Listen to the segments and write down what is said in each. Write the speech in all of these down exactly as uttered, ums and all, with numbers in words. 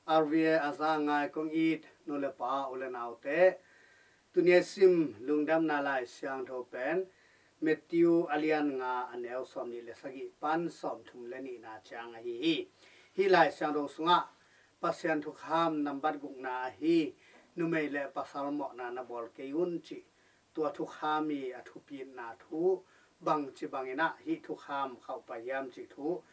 R V A a za ngai kong it nu le pa u le naute, tuni a sim lungdamna Lai Siangtho pen Matthew a lian nga a neu sawmnih le sagih pan sawmthum le nihna ciang ahi hi. Hih Lai Siangtho sungah Pasian thukham nambat gukna ahi, numei le pasal mawhna na bawl kei un cih tua thukham i a thupitna thu bangci bangin ah hih thukham khauhpai hiam cih thu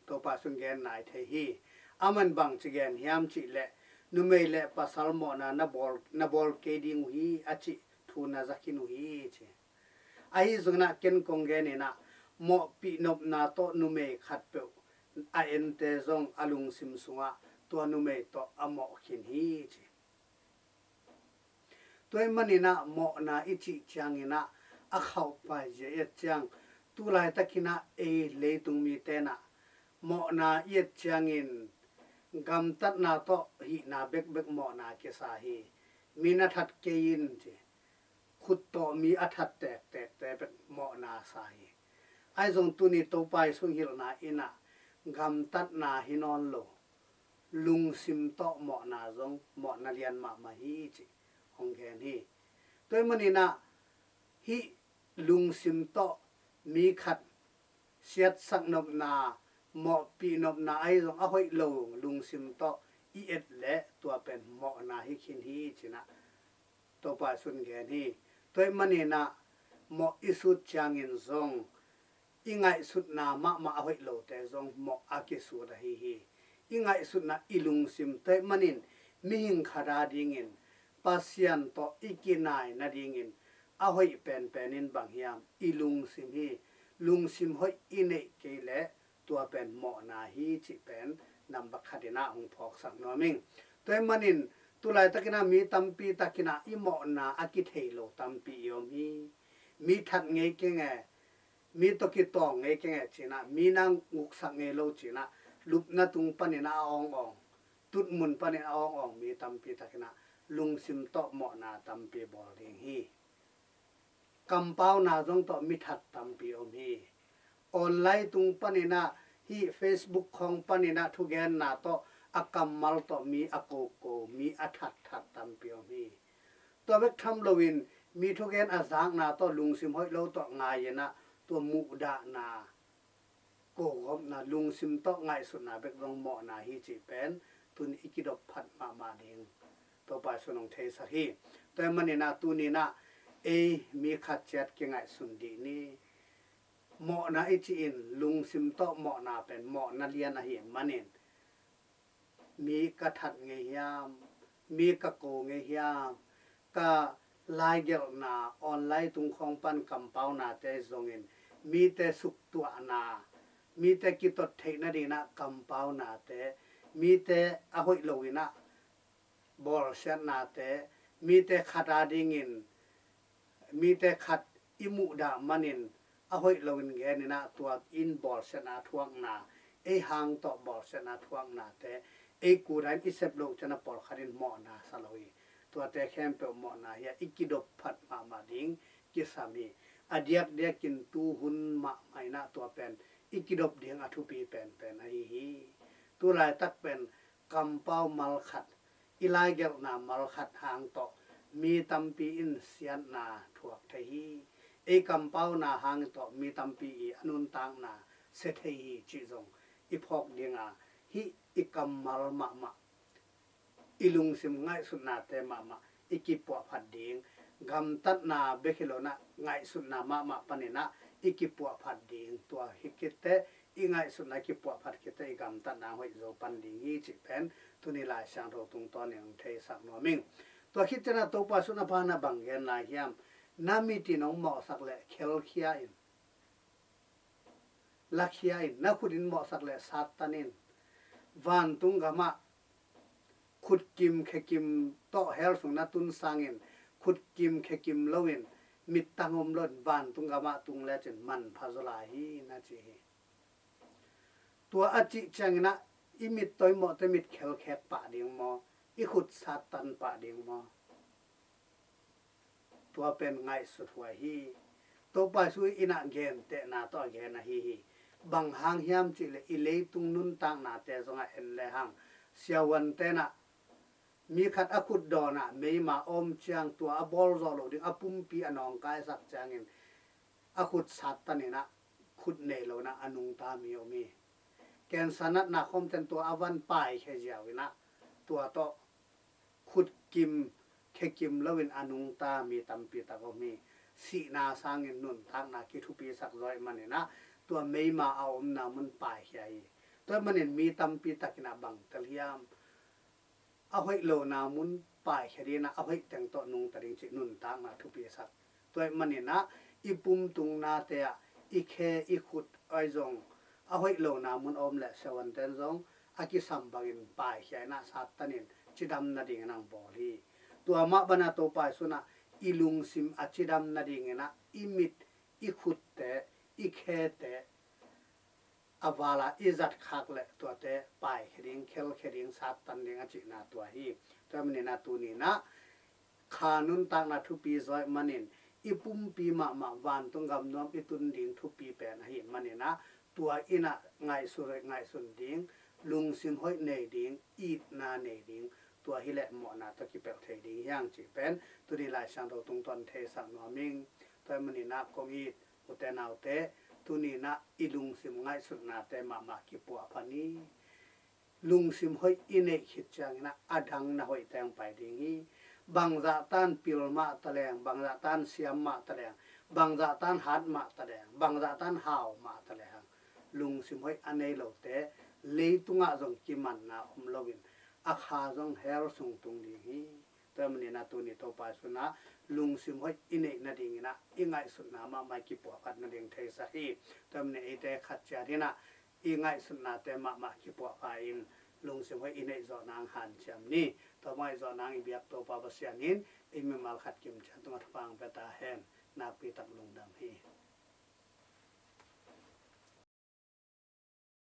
Topa Jesu'n gen nai thei hi. Aman bangci gen hiam cih leh, numei le pasal mawhna na bawl, na bawl kei ding uh hi a cih thu na za khin uh hi ci. Ahi zongin ah ken kong gen in ah, mawhpih nopna tawh numei khatpeuh a ente zong a lungsim sungah tua numei tawh a mawh khin hi ci. Tua ahih manin ah mawhna i cih ciangin ah a khauhpai zia i et ciang, tu laitakin ah ei leitung mite in ah mawhna i et ciangin gamtatna tawh hihna bekbek mawhna kisa hi. Mi na that kei in ci, khut tawh mi a that tektekte bek mawhna sa hi. Ahi zong tuni Topa Jesu'n hilhna in ah gamtatna hi nawn lo, lungsim tawh mawhna zong mawhna lian mahmah hi cih hong gen hi. Tua ahih manin ah hih lungsim tawh mi khat siatsak nopna, mawhpih nopna ahi zong a hoih lo lungsim tawh i et leh tua pen mawhna hi khin hi ci-in ah Topa Jesu'n gen hi. Tua ahih manin ah mawh i sut ciangin zong i ngaihsutna mahmah a hoih lote zong mawh a kisut ahi hi. I ngaihsutna, i lungsim, tua ahih manin mihing khat a dingin Pasian tawh i kinai nadingin a hoih penpen in bang hiam? I lungsim hi. Lungsim hoih i neih kei leh tua pen mawhna hi cih pen nambat khat in ah hong phawksak nuam ing. Tua ahih manin tu laitakin ah mi tampi takin ah i mawhna a kithei lo tampi i om hi. Mi that ngei keng e, mi tawh kitawng ngei keng e ci-in ah, mi na nguksak ngei lo ci-in ah, lupna tung panin ah a awngawng, tutmun panin a awngawng mi tampi takin ah lungsim tawh mawhna tampi bawl ding hi. Kampauna zong tawh mi that tampi om hi. Online tung panin ah, hih Facebook khawng panin ah thugenna tawh a kammal tawh mi a koko, mi a thatthat tampi om hi. Tua bek tham loin mi thugen a zakna tawh lungsim hoih lo tawh ngai-in ah tua muhdahna, kogawpna, lungsim tawh ngaihsutna bek zong mawhna hi cih pen tuni i kidop phat mahmah ding Topa Jesu'n hong theisak hi. Tua ahih manin ah tuni in ah ei mi khat ciat kingaihsun dih ni. Mawhna i cih in lungsim tawh mawhna pen mawhna lian ahih manin, mi ka that ngei hiam, mi ka ko ngei hiam, ka laigelhna online tung khawng pan kampaunate zongin mite suktuahna, mite kitot theih nadingin ah kampaunate, mite a hoih loin ah bawlsiatnate, mite khat a dingin, mite khat i muhdah manin a hoih loin genin ah tua in bawlsiatna thuakna, ei hang tawh bawlsiatna thuaknate, ei kudain i sep loh ciang a pawlkhat in mawhna sa lo hi. Tuate khempeuh mawhna hi a, i kidop phat mahmah ding kisam hi. A diakdiakin tuhun mahmah in ah tua pen i kidop ding a thupi penpen ahi hi. Tu laitak pen kampau mal khat, i laigelhna mal khat hang tawh mi tampi in siatna thuak thei hi. Ei kampauna hang tawh mi tampi i a nuntakna sia thei hi cih zong i phawk ding a, hih i kammal mahmah, i lungsim ngaihsutnate mahmah i kipuahphat ding, gamtatna bek hi lo in ah ngaihsutna mahmah panin ah i kipuahphat ding, tua hi khit teh i ngaihsutna kipuahphat khit teh i gamtatna hoih zo pan ding hi cih pen tuni Lai Siangtho tungtawnin hong theisak nuam ing. Tua khit ciang a Topa Jesu'n a pan a bang gen lai hiam? Na mit in hong mawhsak leh khelkhia in, lakhia in, na khut in mawhsak leh sattan in. Vantung gamah khutkim khekim tawh hell sung na tun sangin, khutkim khekim loin, mittang om loin vantung gamah tung lecin manpha zaw lai hi, na ci hi. Tua a cih ciangin ah i mit tawh i mawhte mit khelkhek pah ding maw, i khut sattan pah ding maw? Tua pen ngaihsut huai hi. Topa Jesu in ah gentehna tawh a gen ahi hi. Bang hang hiam cih leh i leitung nuntaknate zong a en lehang, Siavuan tenah mi khat a khut dawnah meima om ciang tua a bawl zawh loh ding a pumpi a nawngkaisak ciangin a khut sattan inah khut nei lo inah a nungta mi om hi. Kensa natna khawmten tua a van paikhia ziau inah tua tawh khut kim khe kim loin a nungta mi tampi tak om hi. Sihna sangin nuntakna kithupisak zawh ahih maninah tua meima a omna mun paikhia hi. Tua ahih manin mi tampi takinah bang tel hiam? A hoih lona mun paikhia dinah a hoih teng tawh nungta ding cih nuntakna thupisak. Tua ahih maninah i pumtungnate ah i khe i khut ahi zong a hoih lona mun a om leh siavuanten zong a kisam bangin paikhia inah sattan in cidam nadingin ang bawl hi. Tua mah banah Topa Jesu inah i lungsim a cidam nadinginah i mit, i khutte, i khete a vala i zatkhak leh tuate paikhia ding, khelkhia ding, sattan ding a cihna tua hi. Tua ahih maninah tuninah kha nuntakna thupi zawh ahih manin i pumpi mahmah vantung gamnuam i tun ding thupi pen ahih maninah tua inah ngaihsut hoih ngaihsun ding, lungsim hoih nei ding, itna nei ding, tua hileh mawhna tawh kipelh thei ding hi hang cih pen tuni Lai Siangtho tungtawn theisak nuam ing. Tua ahih maninah kong it ute naute, tuninah i lungsim ngaihsutnate mahmah kipuahpha ni. Lungsim hoih i neih khit cianginah a dang na hoih teng pai ding hi. Bangzahtan pil mah taleng, bangzahtan siam mah taleng, bangzahtan hat mah taleng, bangzahtan hau mah taleng, lungsim hoih a nei lote leitungah zong kimanna om loin a kha zong hell sung tung ding hi. Tua ahih maninah tuni Topa Jesu inah lungsim hoih i neih nadinginah i ngaihsutna mahmah kipuahphat nading theisak hi. Tua ahih manin eite khat ciat inah i ngaihsutnate mahmah kipuahpha in lungsim hoih i neih zawh nang hanciam ni. Tua bang i zawh nang i biak Topa Pasian in i mimal khat kim ciat tungah thupha ang pia ta hen. Nakpi tak lungdam hi.